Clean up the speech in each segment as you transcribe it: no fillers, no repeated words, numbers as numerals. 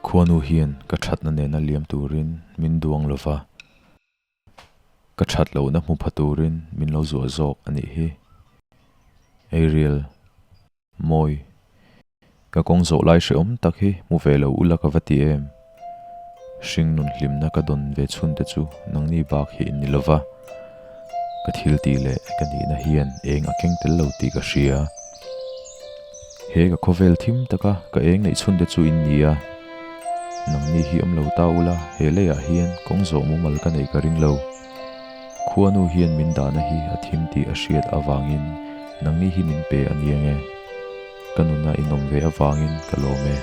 Khuanu hian ka thatna nena liam turin min duang lova, ka that lohna hmu pha turin min lo zuah zawk a nih hi. Ariel, Mawi, ka kawng zawh lai hrehawm tak hi hmu ve lo ula ka va ti em? Hringnun hlimna ka dawn ve chhun te chu nangni bak hi in ni lova, ka thil tih leh ka nihna hian eng a keng tel lo tih ka hria. He ka khawvel thim taka ka eng neih chhun te chu in ni a, nangni hi awm lo ta ula he leiah hian kawng zawh mumal ka neih ka ring lo. Khuanu hian min dahna hi a thim tih a hriat avangin nangni hi min pe a ni ange. Ka nuna in awm ve avangin ka lawm e.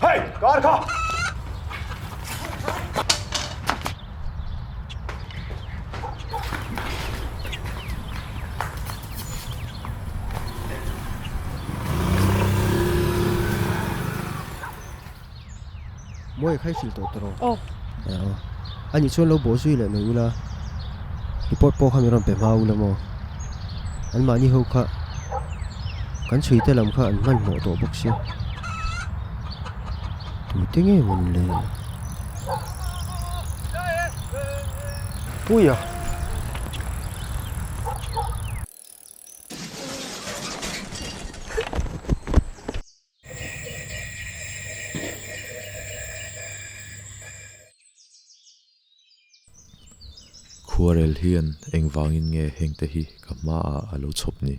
Hey, car kha! Mawi khai hrilh tawh tawh Aw. Aw. Ani chuan lo bawh zui leh mai ula. Report pawh kha min rawn pe hma ula maw. An mahni ho kha kan chhui te lam kha an hmanhmawh tawh bawk sia. Tute nge mawn le? Puia. Khuarel hian engvangin nge hengte hi ka hmaah a lo chhawp ni?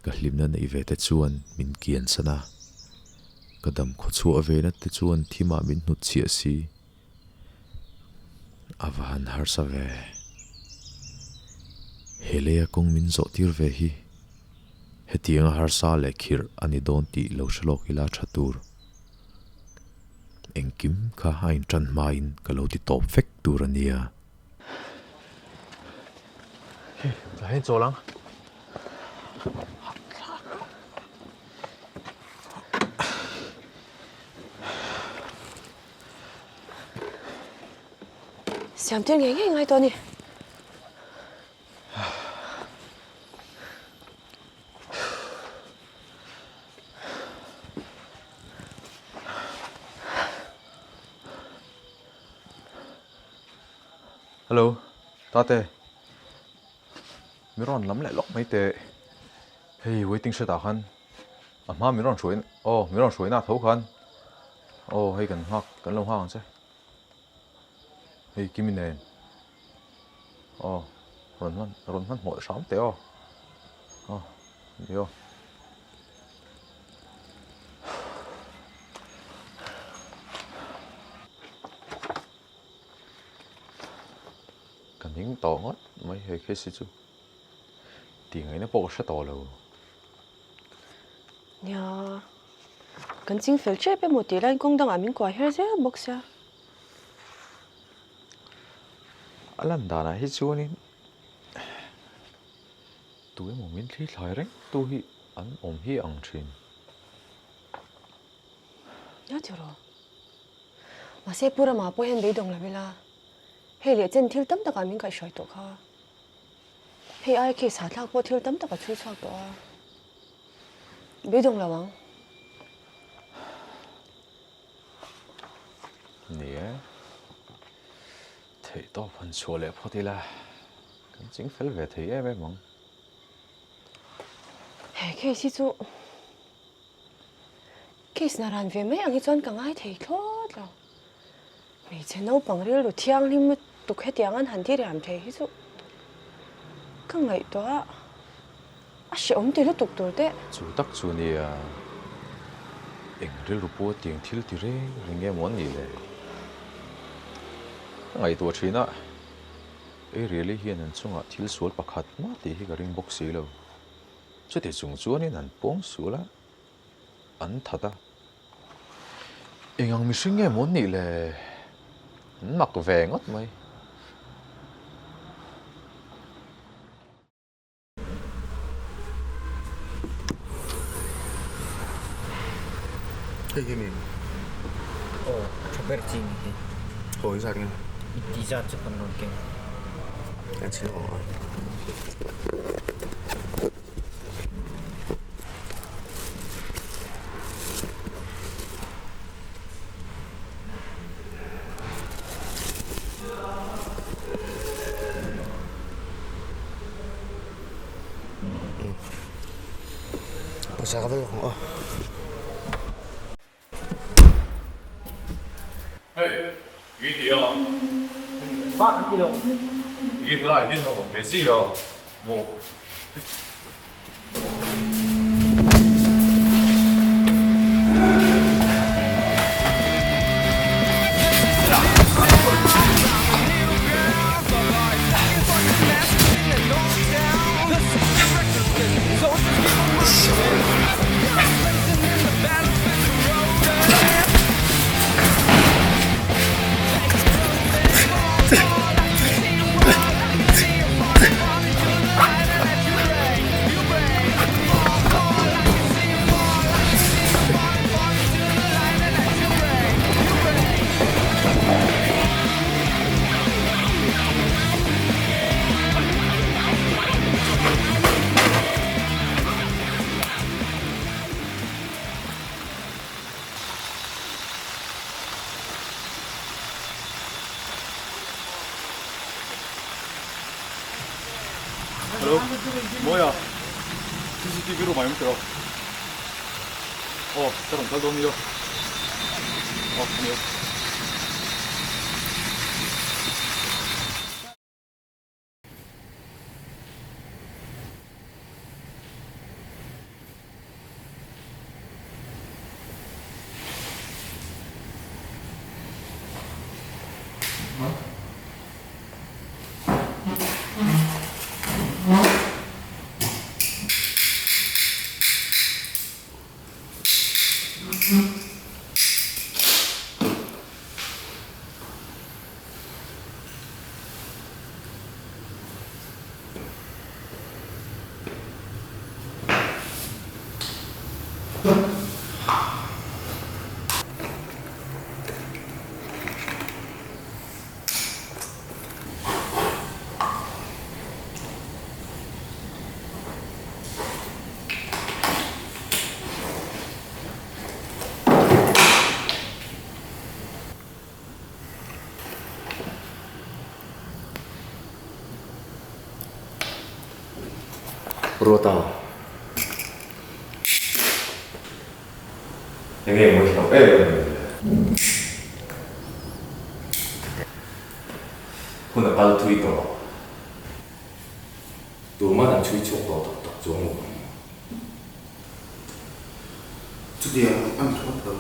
Ka hlimna neih ve te chuan min kian san a, ka dam khawchhuah ve na te chuan thimah min hnut chhiah si. A va han harsa ve. He leia kawng min zawh tir ve hi hetianga harsa leh khirh a ni dawn tih lo hre lawk ila tha tur. Engkim kha a inṭan hmain ka lo ti tawp vek tur a nia. Hei, tah hian chawl ang. Siam tir ngei ngei ngai tawh a ni. Hello, Tate. Mi rawn lam leh lawk mai teh. Hei waiting shed ah khan a hma mi rawn hruai aw mi rawn hruai na tho khan aw hei kan nghak kan lo nghak ang che. Hei Kimi nen aw rawn hman rawn hmanhmawh hram teh aw aw ni aw. Ka ning tawh ngawt mai he case hi chu tih ngaihna pawh ka hre tawh lo. Nia, kan ching fel tep emaw tih laiin kawng dangah min kuai her zel bawk sia. A lan danah hi chuanin tu emaw min thli thlai reng tu hi an awm hi ang thin. Nia tiraw. Mahse Pu Rama pawh hian beidawng lo ila, hei leh chen thil tam takah min kaihhruai tawh kha. Hei ai case hahthlak pawh thil tam tak a chhui chhuak tawh a, beidawng lo ang. Ni e, theihtawp han chhuah leh phawt ila, kan ching fel ve thei em em ang. He case hi chu Case na ran ve mai ang hi chuan ka ngai thei thlawt lo. Hmeichhe naupang rilru thianghlim lutuk hetiang an han ti riam thei hi chu ka ngaihtuah a, a hrehawm ti lutuk tur teh. Chu tak chu nia, eng rilru pawh tiang thil ti reng reng nge maw an nih le? Ka ngaihtuah thin a, Ariel-i hian an chungah thil sual pakhat mah tih hi ka ring bawk si lo. Chuti chung chuanin an pawng sual a, an that a. Eng ang mihring nge maw an nih le? An mak ve ngawt mai. Hei hi mi? Aw, a tha ber chi ni hi. Haw in zat nge? I ti zat chu kan rawn keng. Kan chhin awh a. Pawisa ka va lawk ang aw. Hey, i ti a. Bak an ti lo. I lai hi a awm ve si a maw. Hello, Mawia, CCTV room ah i awm tawh a? Aw, ka rawn kal dawn nia. Aw, ania. Ruata. Enge maw i hlauh em em le? Hun a kal thui tawh. Tuman an chhui chhuak tawh tak tak chuang lo ang. Chutiang a ni ringawt lo.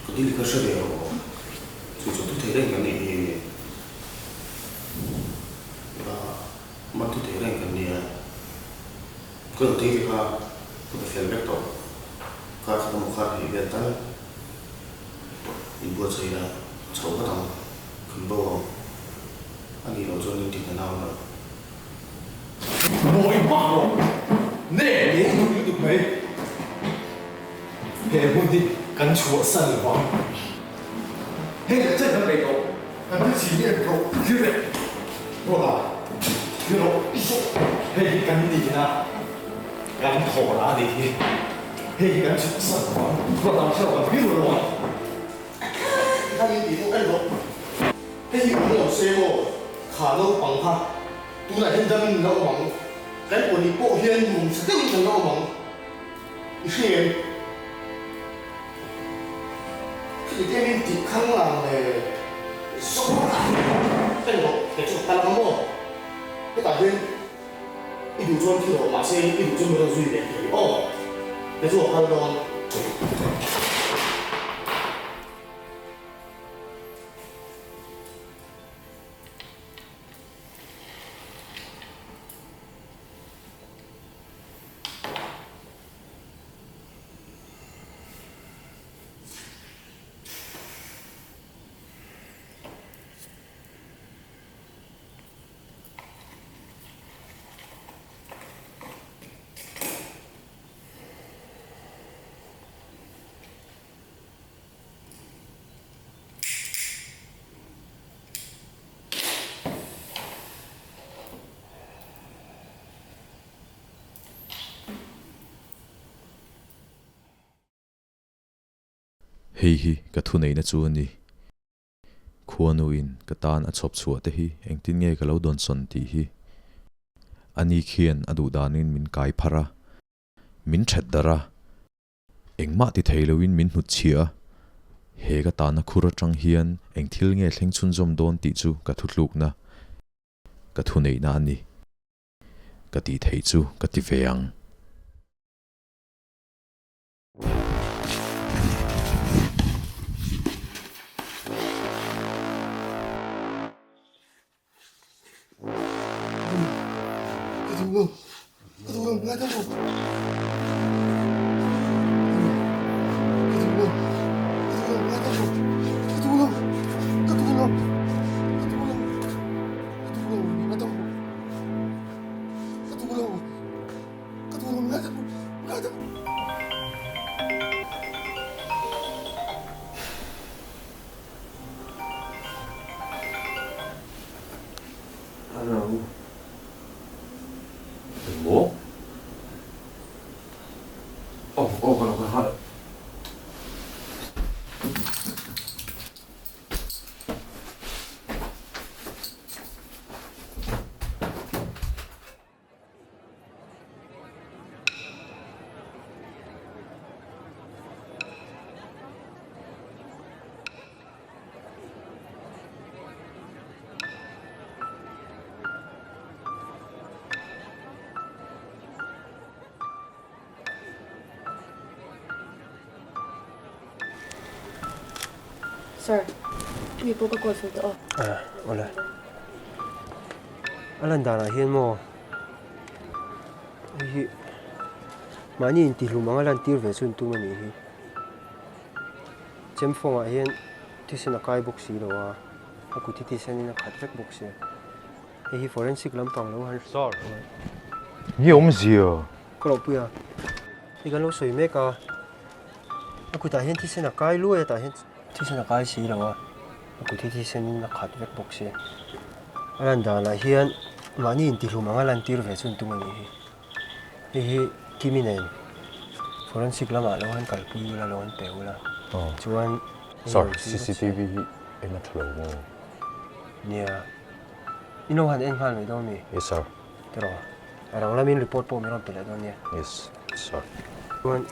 Ka dil ka hre ve lo. Chu chu thu thei reng kan nih hi. Man thu thei reng kan nia. Ka nutei te kha ka pe fel vek tawh. Kar khat emaw kar hnih vel tal inbuatsaih ila chho vat ang. Kan bo ang. A nih loh chuan in tihna nau lo. Mawi hmak rawh. Ne ne duh lutuk mai. He hmun hi kan chhuahsan vang. Hei leh chen kan peih tawh. Kan thil chhin hi en rawh thil leh rawh a thil rawh hei hi kan nihna kan thawhna a nih hi. Hei hi kan chhuahsan vang. Ruat ang hriat kan hming lo ang. Kha ni tih pawh en rawh. Hei hi awm lo se maw kha naupang kha tunah hian damin la awm ang. Kan pawhnih pawh hian nuamsa deuhin kan la awm ang. I hria em? Khiti te min tih khang lang le Sawrah en rawh kei chu ka kal ang maw? Hetah hian i duh chuan thi rawh mahse i duh chuan min rawn zui ve thei aw kei chu ka kal dawn. Hei hi ka thuneihna chu a ni. Khuanuin ka tan a chhawp chhuah te hi engtin nge ka lo dawnsawn tih hi. Ani khian a duh danin min kai pharh a, min that darh a, engmah ti thei loin min hnut chhiah a. He ka tahna khur atang hian eng thil nge thleng chhunzawm dawn tih chu ka thutlukna, ka thuneihna a ni. Ka tih theih chu ka ti ve ang. Ka duh lo, ka duh lo, ngai deuh rawh. Ka duh lo, ka duh lo, ngai deuh rawh. Ka duh lo, ka duh lo, ka duh lo, ka duh lo, ngai deuh rawh. Ka duh lo, ka duh lo, ngai deuh rawh, ngai deuh rawh. Hello. Engmaw? Aw, aw ka lo kal nghal. Sir, mi pawh ka call fel tawh aw. Ah, awle. A lan danah hian maw hei hi mahni intihlum anga lantir ve chu an tum a nih hi. Chemfawngah hian thisen a kai bawk si lo a, a kut hi thisenin a khat vek bawk si a. Hei hi forensic lampang lo han Sir, nge awmzia? Ka lo pui a, hei kan lo sawi mek a, a kutah hian thisen a kai luai a tah hian thisen a kai si lo a, a kut hi thisenin a khat vek bawk si. A lan danah hian mahni intihlum anga lantir ve chu an tum a nih hi. Hei hi Kimi nen forensic lamah lo han kalpui ula lo han pe ula chuan Sir, CCTV hi en a tha lo maw? Nia. In lo han en nghal mai dawn mi? Yes sir. Tiraw, a rang lamin report pawh min rawn pe leh dawn nia. Yes sir. Chuan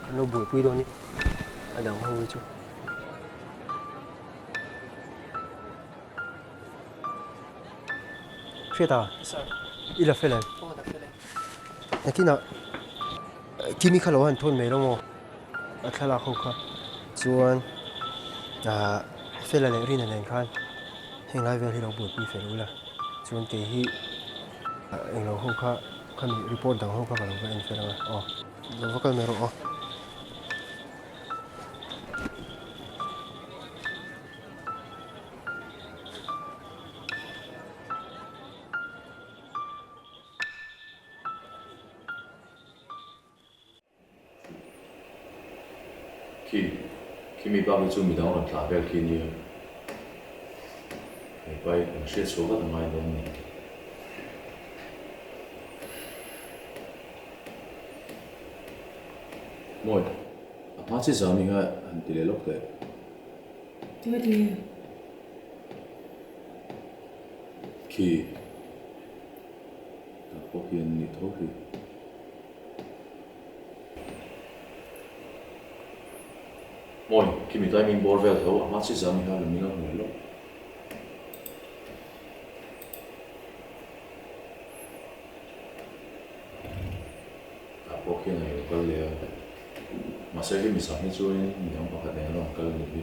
kan lo buaipui dawn i a dang ho hi chu. Hriata, i la fel em? Nakinah Kimi kha lo han thawn mai lo maw? A thlalak ho kha chuan Fela leh Rina nen khan heng lai vel hi lo buaipui fel ula, chuan kei hi englo ho kha khami report dang ho kha ka lo va en fel ang a, aw lo va kal mai rawh aw. Khi, khi mi bak hi chu midang rawn tlah vel khi nia. Hei pai kan hriat chhuah vat a ngai dawn a ni. Mawi, a hma chi zam i kha han ti leh lawk teh. Tinge tinge? Khi, tah pawh hian ni tho hi. Mawi, khi mi timing bawr vel tho a hma chi zam i kha min lo hmu leh lawk. Tah pawh khian a lo kal leh a, mahse khi mi zam hi chuanin midang pakhat nen a rawn kal a nih hi.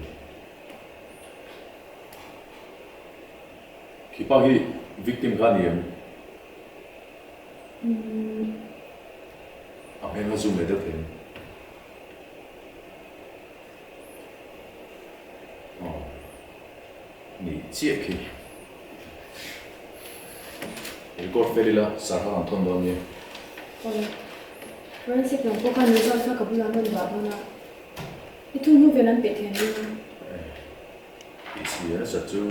Khi pa hi victim kha a ni em? A hmel kha zoom leh deuh thei em? Aw, nih chiah khi. Record fel ila Sarha kan thawn dawn nia. Awle. Forensic lam pawh khan result kha ka bulah an rawn dah dawn a. I thum hnu vel an peh thei an ring a. Tih si a nasa chu.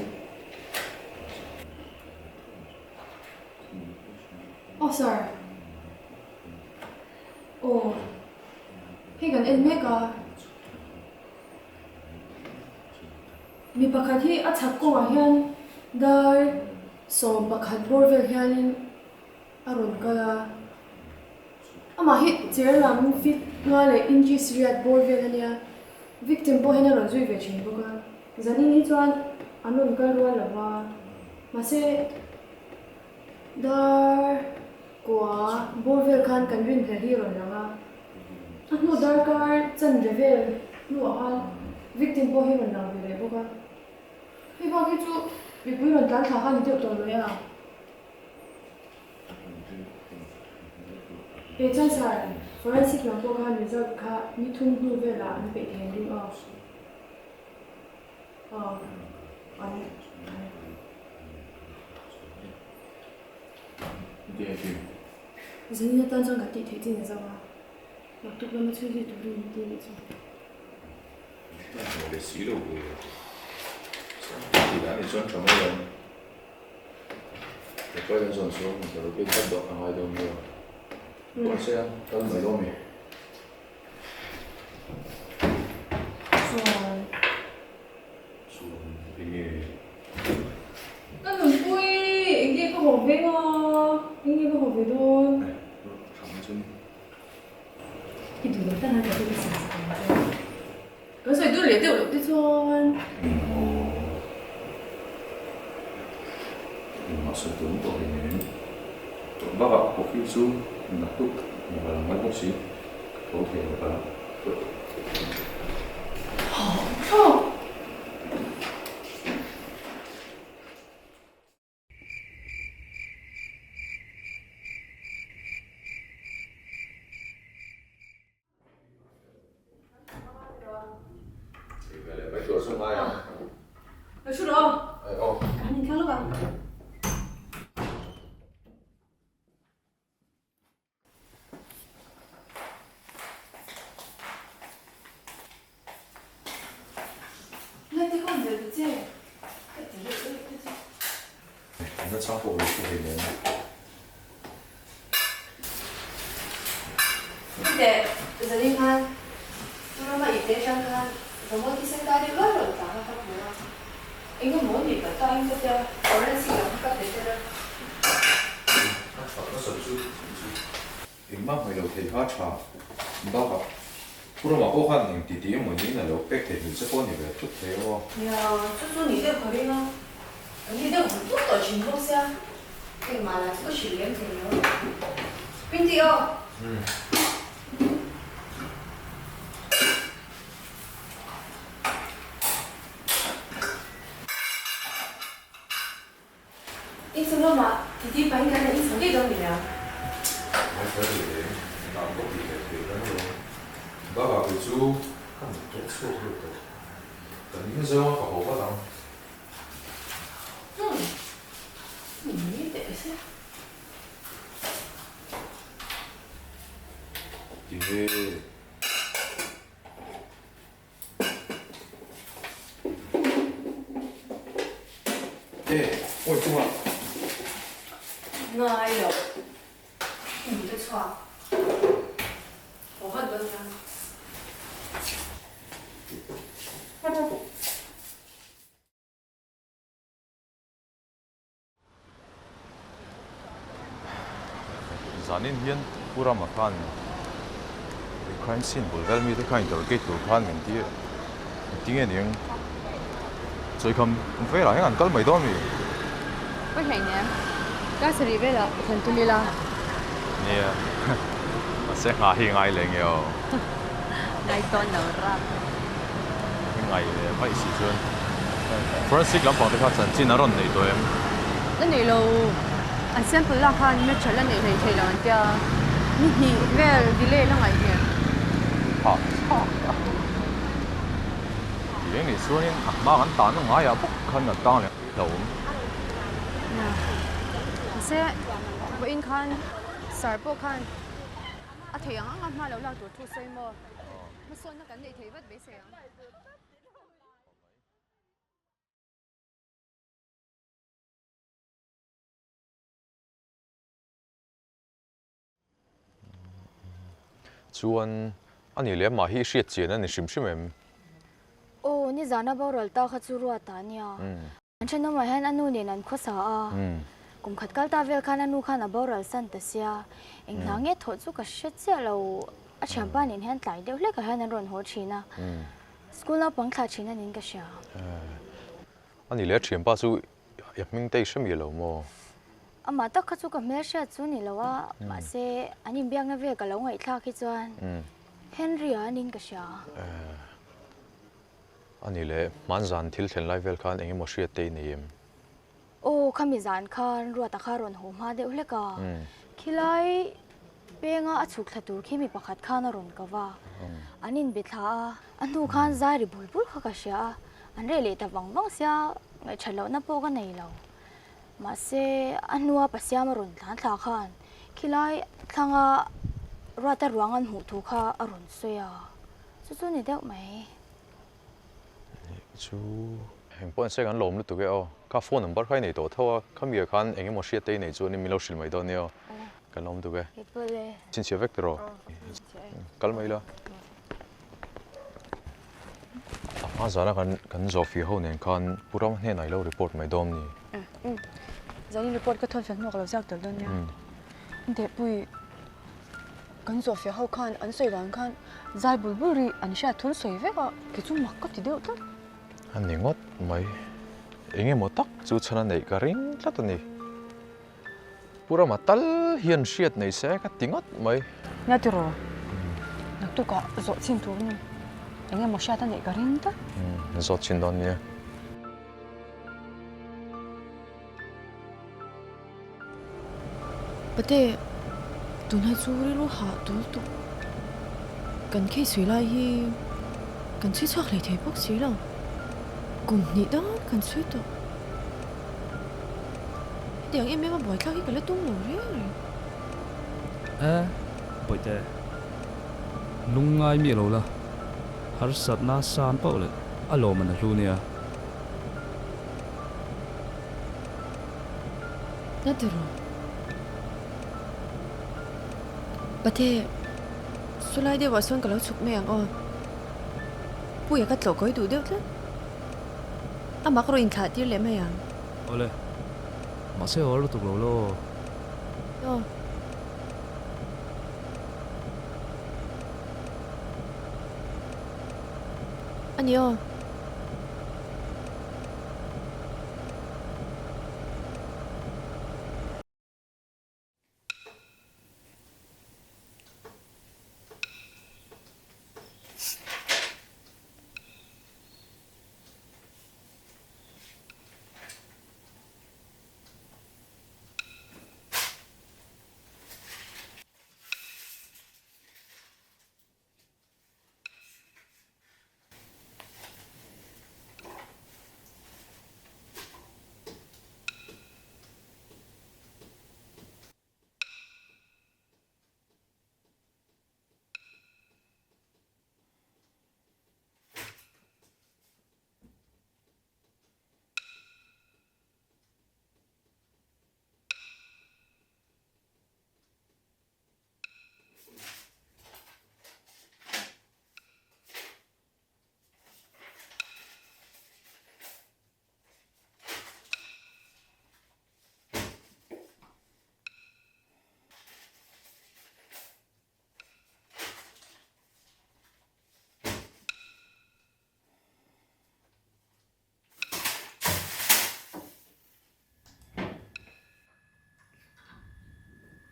Aw sir. Aw. Hei kan en mek a. Mi pakhat hi a chhak kawngah hian dar 11 bawr vel hianin a rawn kal a. Amah hi chair lam feet nga leh inches riat bawr vel a nia. Victim pawh hian a rawn zui ve thin bawk a. Zanin hi chuan an rawn kal rual lo va, mahse dar kua bawr vel khan kan rinhlelh hi a rawn lang a. A hnu darkar chanve vel hnuah khan victim pawh hi a rawn lang ve leh bawk a. Hei bak hi chu mipui rawn tlan thla kha a ni deuh tawh mai a. He chuan sir, forensic lam pawh khan result kha ni thum hnu velah an peih thei an ring aw. Aw, an Zanin atan chuan kan tih theih chin a zo a, naktuk lama chhui zui turin min ti anih chu. Chuan. Chuan enge? Ka nunpui enge ka haw ve nga? Enge ka haw ve dawn? Tha mai chuan. I duh loh tan a ka te ka siam sak ang che. Kan sawi dun leh deuh loh te chuan. Engmah sawi tur awm tawh hleinem. Tawh bakah coffee chu naktuk hmuh a lang ngai bawk si. Ka tho thei lo ka. Nachang pawh lo hre ve nen. Teh, zanin khan tu rama i te atang khan Ramon thisen kai deuh luai rawn tlang a ka hmu a. Engemaw ni palh ta in ka tia, forensic lam kha ka pe te. Engmah hmai lo thei kha tha. Bakah Pu Rama pawh khan eng titi emaw niin a lo pek thei hmel che pawh a ni ve thut thei aw. Nia, chu chu ni deuh ka ring a, ka ni deuh vut vut tawh thin bawk sia, engmah lah chu ka hrilh lem thei lo. Pinti aw. Inchung lamah titi pahin kan han inchho daih dawn ni nia. Ngai kher leh eng engah pawh tih leh theih kan lo. Bakah kei chu ka mit tawh chhuak deuh tawh. Ka ning zo a ka haw vat ang. Umm. Ni teh se. Tinge. E, awi chunga. Ngai lo. I mit a chhuak. Haw vat dawn nia. Zanin hian Pu Rama khan crime scene bul vel mite kha interrogate tur khan min ti engtin nge niang sawikham velah hian an kal mai dawn mi? Pawi hlei nen class rih velah i thlen tum ila. Nia mahse nghah hi ngai leh nge aw. Ngai tawn lo rap. I ngai leh vaih si chuan forensic lampang te kha chanchin a rawn nei tawh em? La nei lo, an sample lak khan match la nei hlei thei lo an tia, ni hnih vel delay la ngaih hmel. Ha ha ha. Ti reng nih chuanin a hma kan tahna ngaiah bawk khan kan tang leh hlauhawm. Nia, mahse vawiin khan sir pawh khan a thei ang ang a hma lo lak tur thu sawi maw? Hmasawnna kan neih theih vat beisei ang. Chuan a nih leh amah hi i hriat chian a ni hrim hrim em? Aw, nizana boral ta kha chu ruat a nia. An thenawmah hian a nu nen an khawsa a, kum khat kal ta vel khan a nu khan a boral san ta sia, eng hna nge thawh chu ka hre chiah lo, a thianpa nen hian tlai deuh hlekah hian an rawn haw thin a, school naupang thlah thin a niin ka hria. A nih leh a thianpa chu i hming te i hre miah lo maw? Amah tak kha chu ka hmelhriat chu ni lo a, mahse an inbiakna vel ka lo ngaihthlak hi chuan Henry-a a niin ka hria. A ni le, hmanzan thil thlen lai vel khan eng emaw hriat te i nei em? Aw, khami zan khan Ruata kha rawn haw hma deuh hlek a. Khilai penga a chhuk thla tur khi mi pakhat khan a rawn kau a. An inbe thla a, a hnu khan zai ri bul bul kha ka hria a. An reh leh ta vang vang sia, ngaihṭhat lohna pawh ka nei lo. Mahse, a hnua Pasiama rawn tlan thla khan khilai thlanga Ruata ruang an hmuh thu kha a rawn sawi a, chu chu ni deuh mai. Chu eng pawh se kan lawm lutuk e aw. Kha phone number kha i nei tawh tho a, khami ah khan eng emaw hriat te i nei chuan in min lo hrilh mai dawn nia aw. Kan lawm lutuk e. Chhinchhiah vek tiraw? Kal mai ila. A hma zana kan kan zawhfih ho nen khan Pu Rama hnenah i lo report mai dawn ni? Zanin report ka thawn fel hnuah ka lo ziak tel dawn nia. Dehpui. Kan zawhfiah ho khan an sawi dan khan zai bul bul ri an hriat thun sawi vek a, kei chu mak ka ti deuh tlat. A ni ngawt mai. Eng emaw tak chu chhan a neih ka ring tlat a ni. Pu Rama tal hian hriat nei se ka ti ngawt mai. Nia tiraw? Naktukah zawh chhin tur a ni. Eng emaw hriat a neih ka ring tlat. Zawt chhin dawn nia. Pate, tunah chu rilru hah tul tuk. Kan case sawi lai hi kan chhui chhuak hlei thei bawk si lo. Kum hnih dang kan chhui tawh. Hetiang em em a buaithlak hi ka la tum lo reng reng. E, Bawihte, lungngai mi lo la, harsatna san pauh leh a lawm an a hlu nia. Na ti rawh. Pate, saw lai deuhah sawn ka lo chhuk mai ang aw. Puia ka tlawh kawi duh deuh tlat. Amah ka rawn inthlah tir leh mai ang. Awle, mahse aw lutuk lo law. Aw. A ni aw.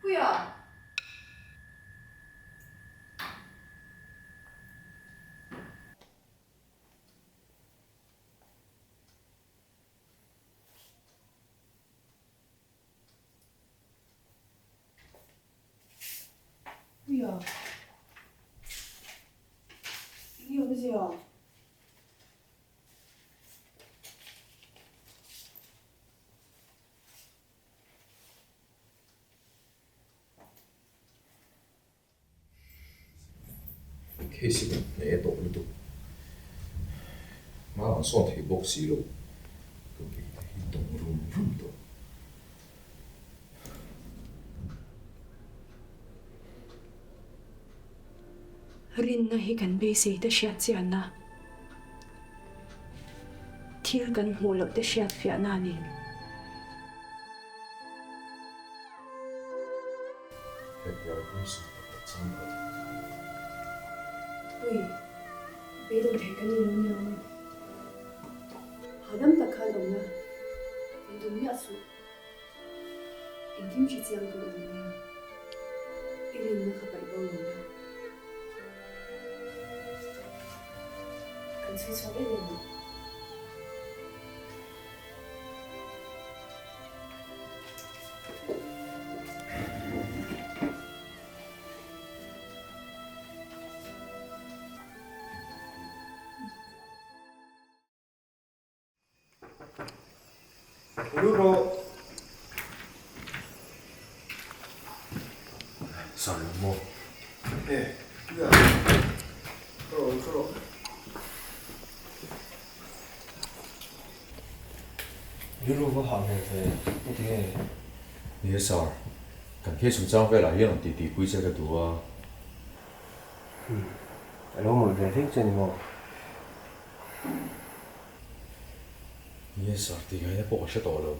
Puia! Puia! Eng awmzia? Case hi kan hne tawh lutuk. Hma an sawn thei bawk si lo. Ka beng te hi tawng rum rum tawh. Rinna hi kan beisei te hriat chianna, thil kan hmuh loh te hriat fiahna a ni. Pui, beidawng thei kan ni lo nia aw. Hahdam tak khan awm la, beidawng miah suh. Engkim hre chiang tur awm nia, i rinna kha paih bo lo la. Kan chhui chhuak em em ang. Lut rawh. Sar lo maw? E, ya. Thu rawh, thu rawh. Rilru va hah hmel ve, heti nge? Ni e sir, kan case chungchang velah hian rawn titi pui che ka duh a. Hmm, a lo mawlh ve viau che ni maw? Ni e sir, tih ngaihna pawh ka hre tawh lo.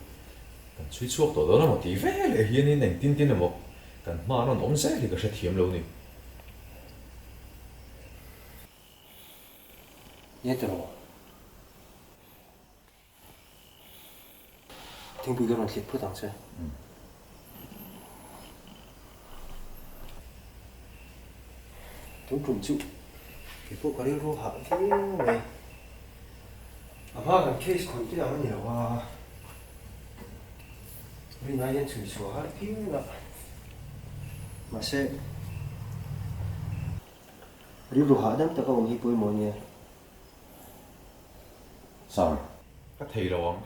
Kan chhui chhuak tawh dawn emaw tih veleh hianin engtin tin emaw kan hma an rawn awm zel hi ka hrethiam lo ni. Ni tiraw? Thingpui ka rawn thlit phut ang che. Tun tum chu kei pawh ka rilru hah viau mai. A hma kan case khawn te ang a ni lo a, rinai hian chhui chhuah har phian a. Mahse, rilru hahdam taka awm hi pawimawh a nia. Sir, ka thei lo ang.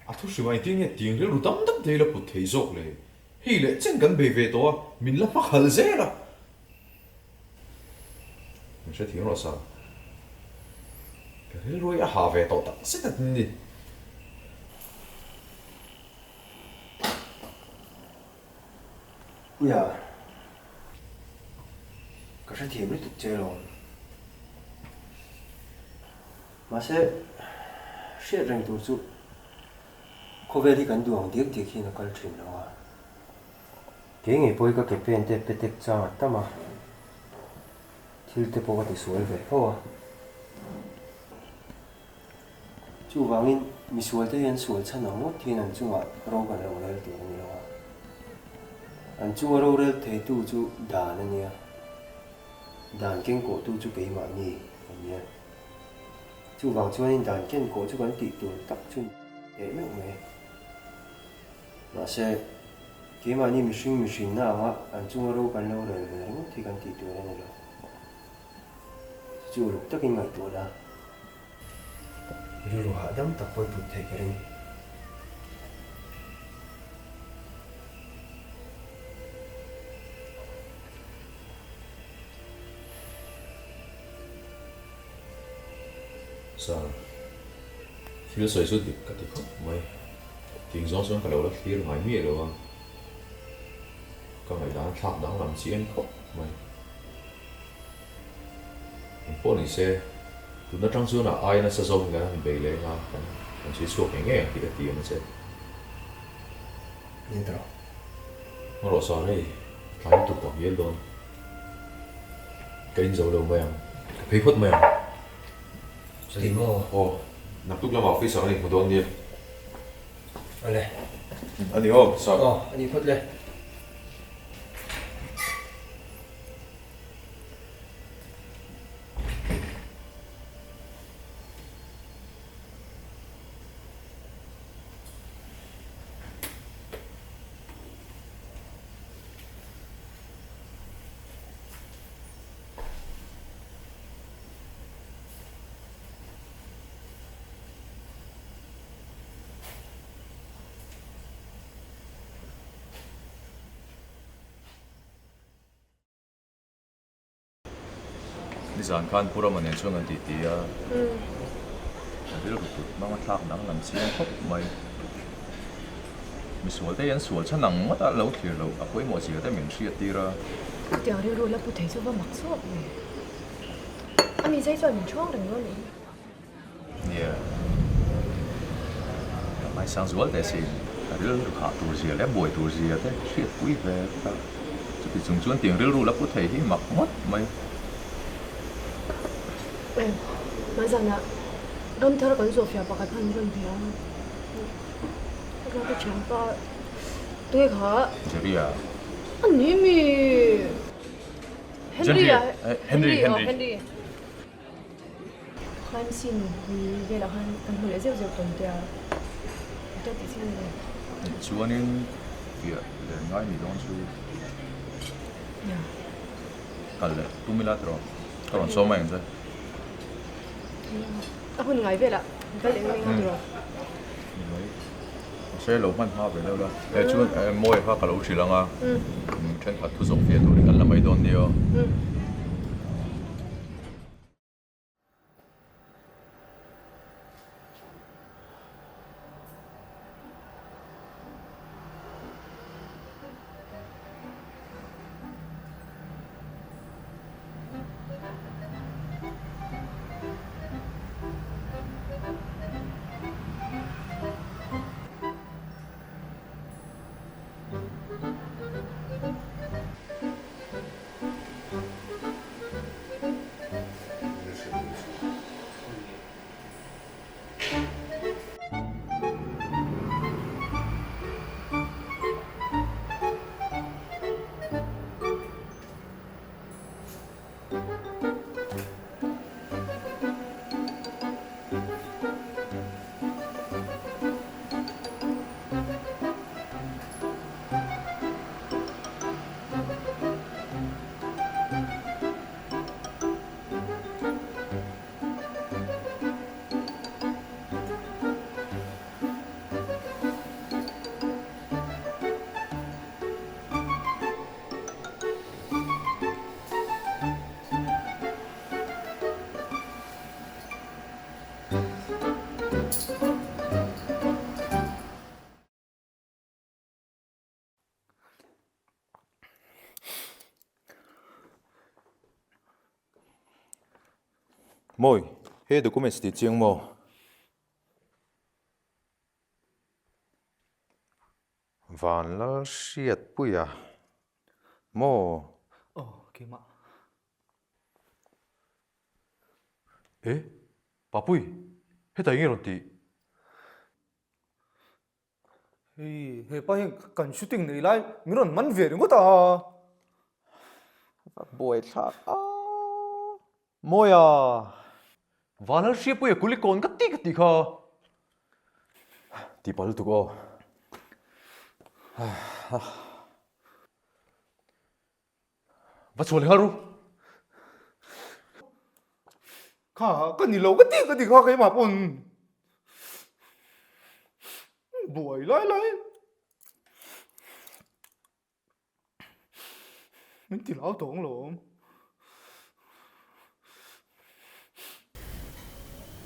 A thu hrim a, engtin nge tiang rilru dam dam te hi la put thei zawk le? Hei leh chen kan bei ve tawh a, min la hmakhal zel a. Min hrethiam rawh Sir. Ka rilru hi a ha ve tawh tak zet a tin ni. Puia, ka hrethiam lutuk che alawm. Mahse, hriat reng tur chu khawvel hi kan duh ang diak diak hian a kal thin lo a. Kei ngei pawh hi ka ke pen te petek chang a tam a, thil te pawh ka tisual ve fo a. Chuvangin, misualte hi an sual chhan ang ngawt hian an chungah ro kan lo rel tur a ni lo a. An chunga rorel theitu chu dan a nia. Dan kengkawhtu chu keimahni a nia. Chuvang chuanin dan kenkawh chu kan tih tur tak chu teh meuh mai. Mahse, keimahni mihring mihrinna anga an chunga ro kan lo rel ve ringawt hi kan tih tur a ni lo. Chu chu uluk takin ngaihtuah la, rilru hahdam tak pawh i put theih ka ring. Sir, thil sawi chu dik ka ti khawp mai. Ting zawng chuan ka lo la thlir ngai miah lo a, ka ngaihdan thlak danglam chiang khawp mai. Eng pawh ni se, tun atang chuan a ai nasa zawk in kan han bei leng a, kan kan chhui chhuak ngei ngei ang tih ka ti ang che. Ni tawh. Hma rawh sir, hei tlai lutuk tak vial dawn. Ka in zo lo mai ang, ka phei phawt mai ang. Chuti maw? Aw, naktuk lamah office ah kan inhmu dawn nia. Awle. A ni aw, sir. Aw, a ni phawt le. Nizan khan Pu Rama nen chuan kan titi a, a rilru put hmang a thlak danglam chiang khawp mai. Misual te hi an sual chhan ang ngawt a, lo thlir loh a pawimawh zia te min hriat tir a. Chutiang rilru la pu thei chu va mak chhuak ve. A mi zai chuan min ṭhawng reng dawn nih hi. Nia, ka ngaisang zual teh sin, ka rilru khah tur zia leh buai tur zia te hriatpui ve vek a, chuti chung chuan tiang rilru la pu thei hi mak ngawt mai. Em, hmaizanah ramthar kan zawhfiah pakhat khan min rawn bia a, ka ka thianpa tunge kha? Jerry-a. A ni mi? Henry-a. Henry, Henry. Henry. Crime scene ni velah khan kan hmu leh zeuh zeuh tawn te a, tia tih chi a ni lo. Chuanin fiah leh ngai ni dawn chu kal leh tum ila tiraw? Ka rawn sawm mai ang che. A hun ngai velah kal leh ngai anga tiraw? Ni mai. Mahse lo hman hma ve deuh la. E chuan mawi kha ka lo hrilh ang a, thenkhat thu zawk fiah turin kan la mai dawn nia. Mawi, he documents tih chiang maw? Vanlalhriatpuia maw? Aw, keimah. E, Papui, hetah eng nge rawn tih? Hei hepa hian kan shooting nei lai min rawn man ve ringawt a. Va buai thlak a. Mawia! Vanlal Hriapuia Kulikawn ka ti ka ti kha. Ti pal lutuk aw. Va chhuah leh nghal ru. Kha ka ni lo ka ti ka ti kha keimah pawn buai lai lai min ti lau tawng lawm.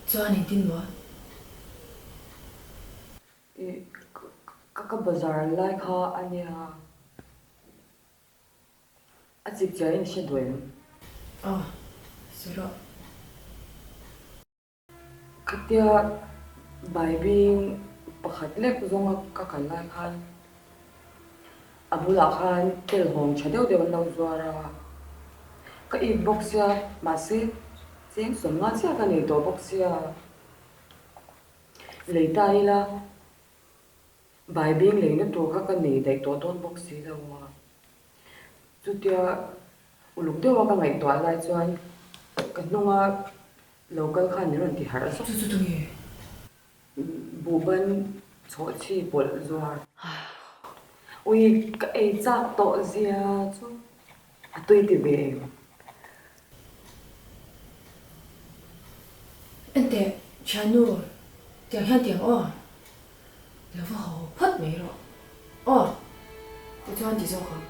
Chuan engtin maw? Ih ka bazar lai kha a nia. A chip chiah in hre duh em? Aw, sawi rawh. Khatia baibing pakhat lek zawnga ka kal lai khan a bulah khan telhawng tha deuh deuh an lo zuar a, ka it bawk sia mahse cheng sawmnga chiah ka nei tawh bawk sia lei ta ila. Baibing leina tur kha ka nei daih tawh dawn bawk si lo a. Chutia uluk deuha ka ngaihtuah lai chuan ka hnunga lo kal khan min rawn ti harh zawk. Chu chu tunge? Buhban chhawhchhi pawlh zuar. Ui, ka ei chak tawh zia chu a tui ti ve em? Enteh, thiannu, tiang hian tiang aw. Lo va haw phawt mai rawh. Aw, tichuan ti zawk ang.